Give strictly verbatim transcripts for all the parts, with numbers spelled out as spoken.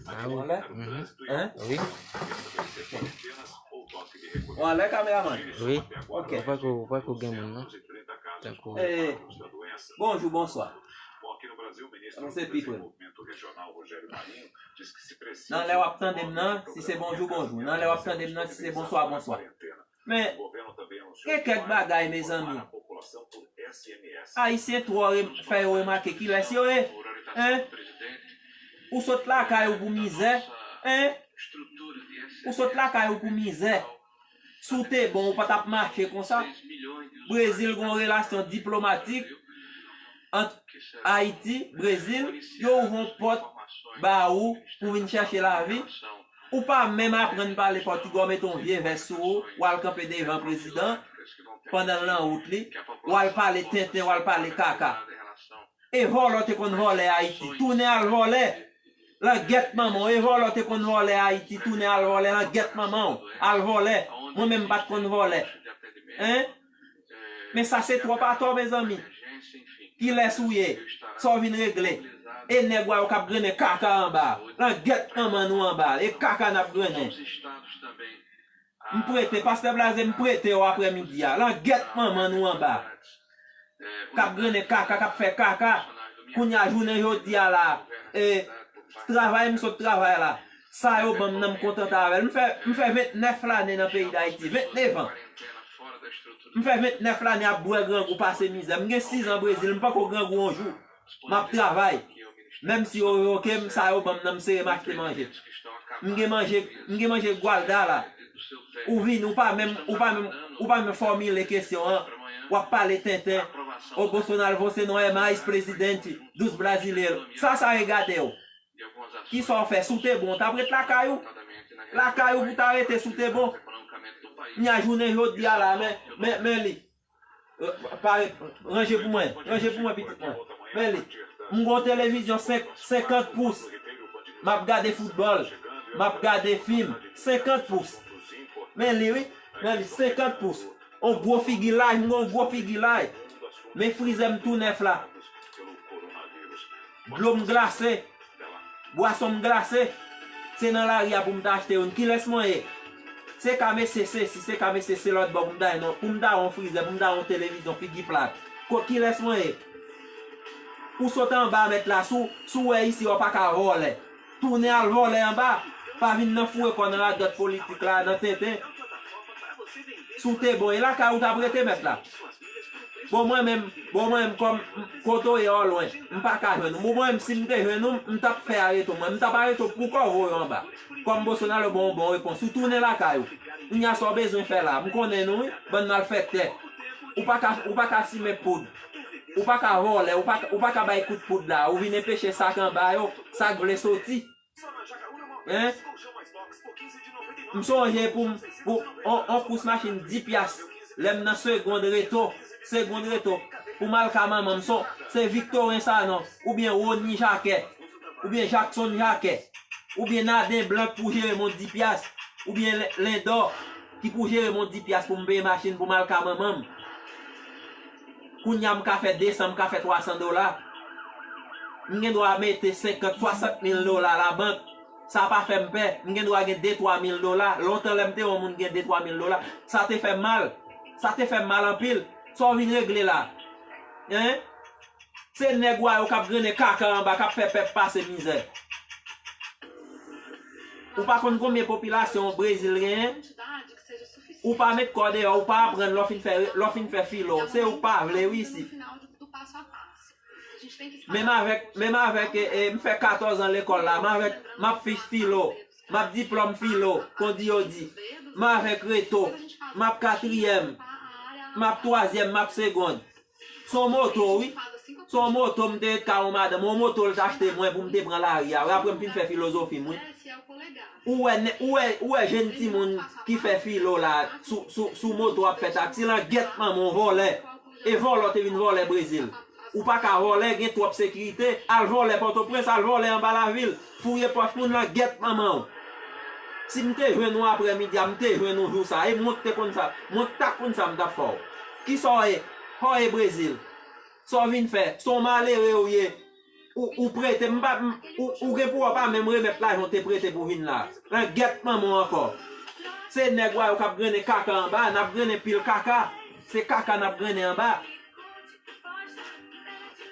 Ah, wi. Mhm. Hein? Wi. Ou anlè, kameramann? Wi. Ok. Ou pa ko, ou pa ko gen moun, non? Tankou. Eh, bonjou, bonswa. Mwen se Pitwèl. Nan lè w ap tande m nan, si se bonjou, bonjou. Nan lè w ap tande m nan, si se bonswa, bonswa. Men, gen kèk bagay, mezanmi. Ayisyen twò re-, fè yo remake kilès yo ye. Hein? Ou sot lakay ou pou mizè. Hein? Ou sot lakay ou pou mizè. Si w te bon, ou pa t ap mache konsa. Brezil gen yon relasyon diplomatik ant Ayiti, Brezil, yo ouvri yon pòt ba ou pou vin chèche lavi. Ou pa menm aprann pale pòtigè, w mete yon vye vès sou ou, w al kanpe devan prezidan pandan l nan wout li, w al pale tenten, w al pale kaka. E vòlè w te konn vòlè Ayiti, tounen al vòlè. Langèt manman w, e vòlè w te konn vòlè Ayiti, tounen al vòlè, langèt manman w, al vòlè. Mwen menm m pa t konn vòlè. Hein? Men sa se twòp atò, mezanmi. Kilès ou ye? Sa w vin regle? E nèg w a yo k ap grennen kaka anba. Langèt manman nou anba. E kaka n ap grennen. M prete, pastè Blaze, m prete w aprèmidi a. Langèt manman nou anba. K ap grennen kaka, k ap fè kaka. Kounye a jounen jodi a la, e, travay m sot travay la. Sa yo ban m nan, m kontante avè l. M fè, m fè ventnèf lane nan peyi Dayiti. Ventnèf an. M fè ventnèf lane ap bwè grangou, pase mizè. M gen sis an Brezil, m poko grangou yon jou. M ap travay. Menm si yo revoke m, sa yo ban m nan, m sere m achte manje. M gen manje, m gen manje Gwalda la. Ou vini, ou pa menm, ou pa menm, ou pa menm fòmile kesyon an. W ap pale tenten. O Bolsonaro, você não é mais presidente dos brasileiros. Sa, sa regade w. Kisa w fè? Si w te bon, w t ap ret lakay ou. Lakay ou pou w ta rete si w te bon. Kounye a jounen jodi a la, men, men, men li. Pare, ranje pou mwen, ranje pou mwen, pitit mwen. Men li, m gon televizyon senk, senkant pous. M ap gade foutbòl, m ap gade fim, senkant pous. Men li, wi, men li, senkant pous. On gwo figi laj, m gon gwo figi laj. Men frizè m tou nèf la. Dlo m glase. Bwason m glase. Se nan lari a pou m ta achte youn. Kilès mwen ye? Se ka mesye sesi, se ka mesye se lòt bò pou m ta jwenn, pou m ta wè yon frizè, pou m ta wè yon televizyon figi plat. Ko, kilès mwen ye? Ou sot anba mèt la, si w, si w wè isi, w pa ka vòlè. Tounen al vòlè anba. Pa vin nan foure kò nan radòt politik la, nan tenten. Si w te bon, e lakay ou t ap rete mèt la. Bon, mwen menm, bon, mwen menm, kòm, kote w ye, w lwen, m pa ka jwenn ou. Bon, mwen menm, si m te jwenn ou, m t ap fè arete w, mwen, m t ap arete w pou kò w voye w anba. Kòm Bolsonaro ba w bon repons, ou tounen lakay ou. Kounye a, sa w bezwen fè la? M konnen nou, wi, bann malfektè. Ou pa ka, ou pa ka simen poud. Ou pa ka vòlè, ou pa, ou pa ka bay kout poud la. Ou vin enpeche sa k anba yo, sa k vle soti. Hein? M sonje pou m, pou on, on kous machin dis pyas, lè m nan Segond Reto, Segond Reto, pou m al ka manman m, se, se Viktoren Sanon, oubyen Rony Jacquet, oubyen Jackson Jacquet, oubyen Naden Blanc pou jere m on dis pyas, oubyen Lendò ki pou jere m on dis pyas pou m peye machin pou m al ka manman m. Kounye a m ka fè de san, m ka fè twa san dola. M gen dwa mete senkant, swasant mil dola labank. Sa pa fè m pè. M gen dwa gen de, twa mil dola. Lontan lè m te wè yon moun gen de, twa mil dola, sa te fè m mal. Sa te fè m mal anpil. Sa w vin regle la? Hein? Se nèg w a yo k ap grennen kaka anba, k ap fè pèp pase mizè. Ou pa konn konbyen popilasyon Brezil genyen? Ou pa met kò deyò, ou pa aprann lè w fin fè, lè w fin fè filo. Se ou k pa vle, wi, isit. Menm avèk, menm avèk, e, e, m fè katòz an lekòl la, m avèk, m ap fich filo, m ap diplòm filo, kondi yo di, m avèk reto, m ap katriyèm, m ap twazyèm, m ap segond. Se yon moto, wi. Se yon moto, m te ret kay yon madanm, yon moto l t achte mwen pou m te pran lari a, wi, apre m fin fè filozofi m, wi. Ou wè, nè- ou wè, ou wè jèn timoun ki fè filo la, sou, sou, sou moto ap fè taksi, langèt manman w vòlè. E vòlè w te vin vòlè Brezil. Ou pa ka vòlè, gen twòp sekirite, al vòlè Pòtoprens, al vòlè anba lavil, fouye pòch moun, langèt manman w. Si m te jwenn ou aprèmidi a, m te jwenn ou jou sa, e mwen k te konn sa, mwen k ta konn sa m t ap fè w. Kisa w ye? Sa w ye Brezil? Sa w vin fè? Se yon malere w ye. Ou, ou prete, m pa, m, ou, ou gen pou w pa menm remèt lajan w te prete pou vin la. Langèt manman w ankò. Se nèg wa yo k ap grennen kaka anba, n ap grennen pil kaka. Se kaka n ap grennen anba.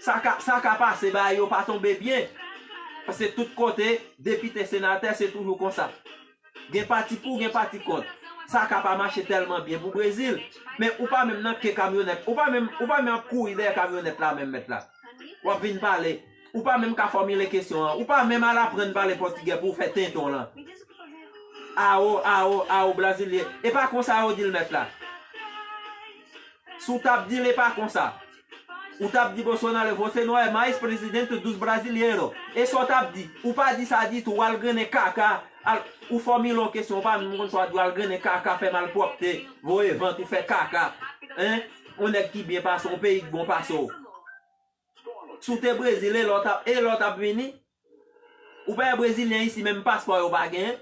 Sa ka, sa ka pase, bagay yo pa tonbe byen. Paske tout kote, depite, senatè, se toujou konsa. Gen pati pou, gen pati kont. Sa ka pa mache tèlman byen pou Brezil. Men ou pa menm nan ke kamyonèt. Ou pa menm, ou pa menm ap kouri dèyè kamyonèt la menm, mèt la. W ap vin pale. Ou pa menm ka fòmile kesyon an. Ou pa menm al aprann pale pòtigè pou w fè tenten w lan. Awo, awo, awo, Brazilyen. E pa konsa yo di l, mèt la. Si w t ap di l, e pa konsa. Ou t ap di Bolsonaro, você não é mais presidente dos brasileiros. E sa w t ap di. Ou pa di sa ditou, w al grennen kaka. Al, ou fòmile yon kesyon, ou pa menm konn sa w ap di, w al grennen kaka, fè malpwòpte, voye vant, ou fè kaka. Hein? Yon nèg ki byen pase w, yon peyi ki bon pase w. Si w te Brezil, e lè w t ap, e lè w t ap vini? Ou pa wè Brezilyen isi, menm paspò yo pa genyen.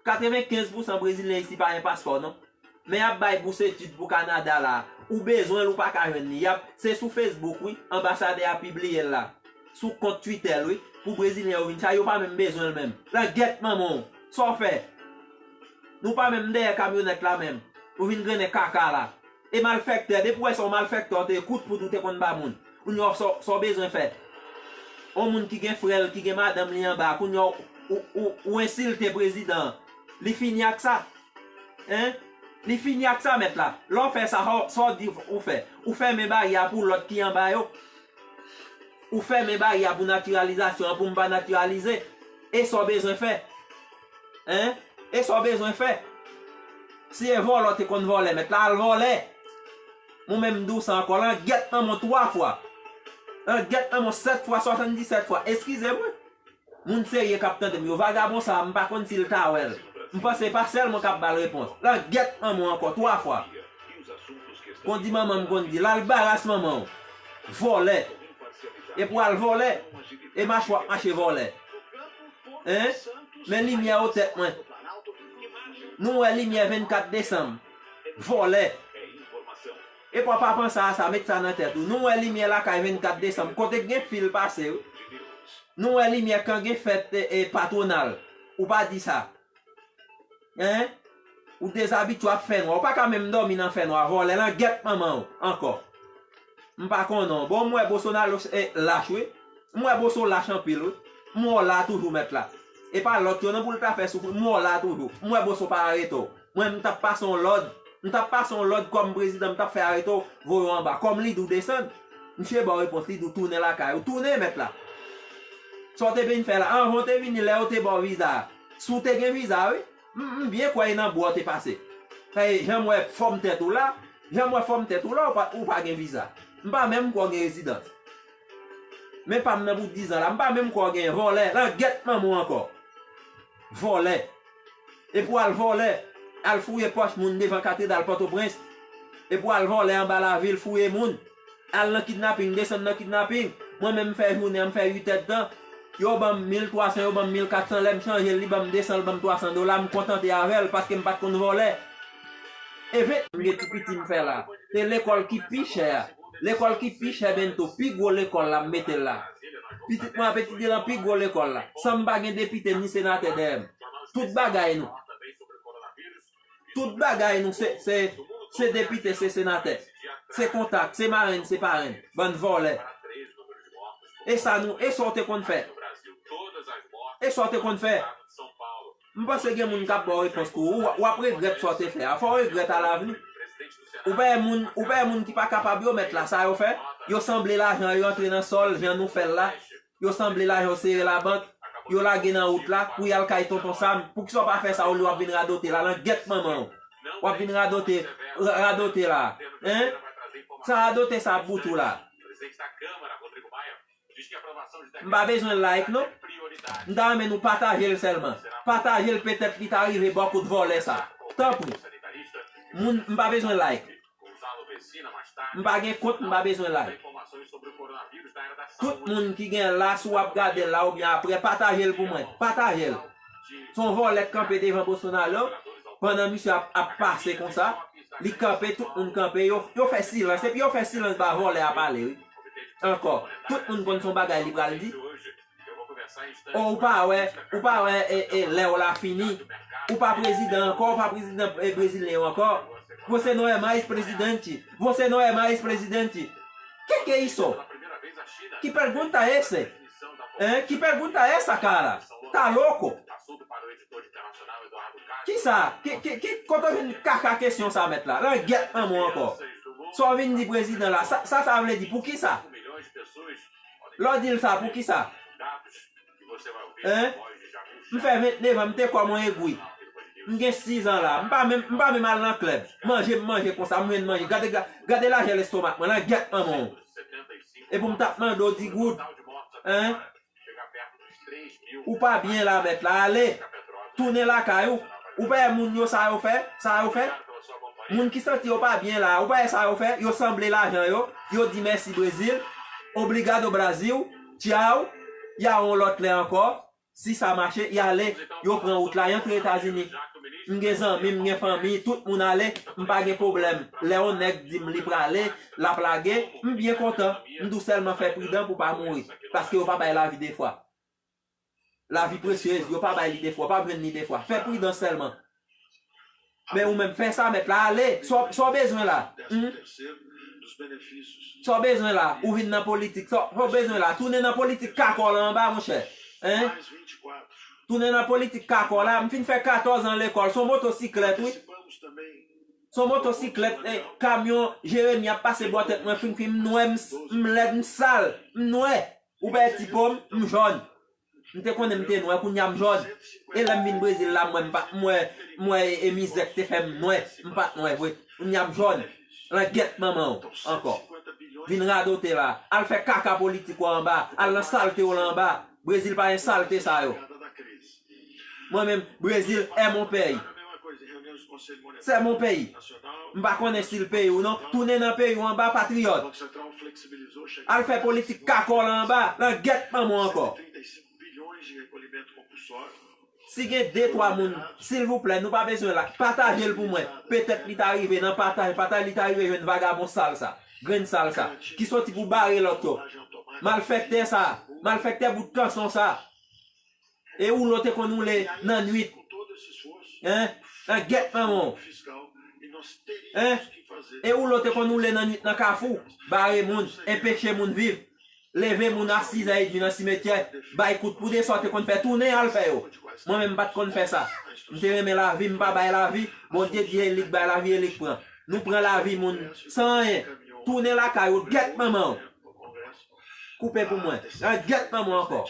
Katrevenkenz pousan Brezilyen isi pa gen paspò, non. Men y ap bay bous etid pou Kanada la. Ou bezwen l, ou pa ka jwenn li. Y ap, se sou Facebook, wi, anbasadè a pibliye l la. Sou kont Twitter l, wi, pou Brezilyen yo vin. Sa yo pa menm bezwen l menm. Langèt manman w. Sa w fè? Nou pa menm dèyè kamyonèt la menm. Nou vin grennen kaka la. E malfèktè, depi w wè se yon malfèktè w te ye, kout poud ou te konn ba moun. Kounye a sa w, sa w bezwen fè? Yon moun ki gen frè l, ki gen madanm li anba, kounye a w, ou, ou, ou ensilte prezidan an. Li fini ak sa. Hein? Li fini ak sa, mèt la. Lè w fè sa, sa w, sa w di ou fè? Ou fèmen baryè a pou lòt ki anba yo. Ou fèmen baryè a pou natiralizasyon an, pou m pa natiralize. E sa w bezwen fè? Hein? E sa w bezwen fè? Si e vòlè w te konn vòlè, mèt la, al vòlè. Mwen menm m di w sa ankò, langèt manman w twa fwa. Langèt manman w sèt fwa, swasanndisèt fwa. Eskize mwen. Moun serye k ap tande m yo, vagabon sa a, m pa konn si l ta wè l. M panse e pa sèl mwen k ap ba l repons. Langèt manman w ankò twa fwa. Kondi manman m konn di, l al baras manman w. Vòlè. E pou al vòlè. E mache w ap mache vòlè. Hein? Men limyè o tèt mwen. Nou wè limyè vennkat desanm. Vòlè. E pa, pa panse a sa, met sa nan tèt ou. Nou wè limyè lakay vennkat desanm. Kote k gen fil pase, wi. Nou wè limyè kan gen fèt, e, e, patwonal. Ou pa di sa. Hein? Ou dezabitye w ap fè nwa. Ou pa ka menm dòmi nan fè nwa. Vòlè langèt manman w ankò. M pa konnen w. Bon, m wè Bolsonaro, e, lach, wi. M wè Boso lach anpil, wi. M wè w la toujou, mèt la. E pa lòt yo non pou l ta fè soufri. M wè w la toujou. M wè Boso pa arete w. Mwen, m t ap pase yon lòd. M t ap pase yon lòd kòm prezidan, m t ap fè arete w, voye w anba. Kòm li di w desann, misye ba w repons, li di w tounen lakay ou. Tounen, mèt la. Sa w te vin fè la? Anvan w te vini, lè yo te ba w viza a. Si w te gen viza, wi. M, m byen kwè e nan bwa w te pase. Paske jan m wè fòm tèt ou la, jan m wè fòm tèt ou la, ou pa, ou pa gen viza. M pa menm kwè w gen rezidans. Men pa m nan pou dizan la, m pa menm kwè w gen vòlè, langèt manman w ankò. Vòlè. Epi w al vòlè, al fouye pòch moun devan katedral Pòtoprens. Epi w al vòlè anba lavil, fouye moun. Al nan kidnaping, desann nan kidnaping. Mwen menm m fè jounen an, m fè uit èdtan. Yo ban m mil twa san, yo ban m mil kat san, lè m chanje l, li ban m de san, li ban m twa san dola, m kontante avè l paske m pa t konn vòlè. E vennkat m gen ti piti m fè la. Se lekòl ki pi chè a. Lekòl ki pi chè bento, pi gwo lekòl la m mete l la. Pitit mwen ap etidye nan pi gwo lekòl la. San m pa gen depite ni senatè dèyè m. Tout bagay nou. Tout bagay nou se, se, se depite, se senatè. Se kontak, se marenn, se parenn. Bann vòlè. E sa nou, e sa w te konn fè? E sa w te konn fè? M panse gen moun k ap ba w repons tou. Ou, w ap regrèt sa w te fè a. Fò w regrèt alavni. Ou pa wè moun, ou pa wè moun ki pa kapab yo mèt la, sa yo fè? Yo sanble lajan yo antre nan sòl, jan nou fè l la. Yo sanble lajan yo sere labank. Yo lage nan wout la pou y al kay Tonton Sam. Poukisa w pa fè sa olye w ap vin radote la? Langèt manman w. W ap vin radote, ra-, radote la. Hein? Sa radote sa ap bout ou la. M pa bezwen like non. M ta renmen nou pataje l sèlman. Pataje l, petèt li ta rive bò kout vòlè sa. Tanpri. Moun, m pa bezwen like. M pa gen kont, m pa bezwen like. Tout moun ki gen la, si w ap gade l la oubyen apre, pataje l pou mwen. Pataje l. Se yon vòlè k kanpe devan Bolsonaro pandan misye ap, ap pase konsa. Li kanpe, tout moun kanpe, yo, yo fè silans. Epi yo fè silans ba vòlè a pale, wi. Ankò, tout moun konn se yon bagay li pral di. O, ou pa wè, ou pa wè e, e, lè w la fini. Ou pa prezidan ankò, ou pa prezidan e, brezilyen yo ankò. Você não é mais presidente. Você não é mais presidente. Que que é isso? Que pergunta é essa? Hein? Que pergunta é essa, cara? Tá louco? Kisa? Ki, ki, ki, kote w vin kaka kesyon sa mèt la? Langyèt manman w ankò. Sa w vin di prezidan la, sa, sa, sa vle di? Poukisa? Lè w di l sa, poukisa? Hein? M fè ventnev an, m te kwè mwen egri. M gen sis an la, m pa menm, m pa menm al nan klèb. Manje, m manje konsa, m jwenn manje. Gade, ga- gade lajè lestomak mwen, langyèt manman w. E pou m t ap mande w di goud. Hein? Ou pa byen la, mèt la, ale. Tounen lakay ou. Ou pa wè moun yo sa yo fè? Sa yo fè? Moun ki santi yo pa byen la, ou pa wè sa yo fè? Yo sanble lajan yo, yo di mèsi Brezil, obrigado Brasil, tchao, y a yon lòt lè ankò. Si sa mache, y ale, yo pran wout la, y antre Etazini. M gen zanmi, m gen fanmi, tout moun ale, m pa gen pwoblèm. Lè yon nèg di m li prale, l ap lage, m byen kontan. M di w sèlman fè pridan pou w pa mouri, paske yo pa bay lavi de fwa. Lavi presyez, yo pa bay li de fwa, w p ap jwenn li de fwa. Fè pridan sèlman. Men ou menm, fè sa mèt la, ale. Sa w- sa w bezwen la? Hmm? Sa w bezwen la? Ou vin nan politik. Sa w- sa w bezwen la? Tounen nan politik kakò la anba, monchè. Hein? Tounen nan politik kakò la. M fin fè katòz an lekòl. Se yon motosiklèt, wi. Se yon motosiklèt, eh, kamyon Jeremi ap pase bò tèt mwen, frim, frim, m nwè, m s- m lèd, m sal, m nwè. Ou pa wè ti po m, m jòn. M te konnen m te nwè, kounye a m jòn. E lè m vin Brezil la, m wè m pa, m wè, m wè e, e mizè k te fè m nwè. M pa t nwè vre. Kounye a m jòn. Langyèt manman w ankò. Vin radote la. Al fè kaka politik ou anba. Al nan salte w la anba. Brezil pa gen salte sa yo. Mwen menm, Brezil è mon peyi. C'est mon pays. M pa konnen si l peyi w non. Tounen nan peyi w anba, patriyòt. Al fè politik kakò la anba, langyèt manman w ankò. Si gen de twa moun, silvouplè, nou pa bezwen la, pataje l pou mwen. Petèt li ta rive nan pataj, pataj li ta rive jwenn vagabon sal sa, grenn sal sa, ki soti pou bare lòt yo. Malfèktè sa, malfèktè bout kanson sa. E woulo te konn woule nan nwit. Hein? Langyèt manman w. Hein? E woulo te konn woule nan nwit nan kafou. Bare moun, enpeche moun viv. Leve moun a sizè edmi nan simetyè. Bay kout poud, e sa w te konn fè, tounen al fè yo. Mwen menm m pa t konn fè sa. M te renmen lavi, m pa bay lavi. Bondye di e li k bay lavi, e li k pran. Nou pran lavi moun san anyen. Tounen lakay ou, gyèt manman w. Koupe pou mwen. Langyèt manman w ankò.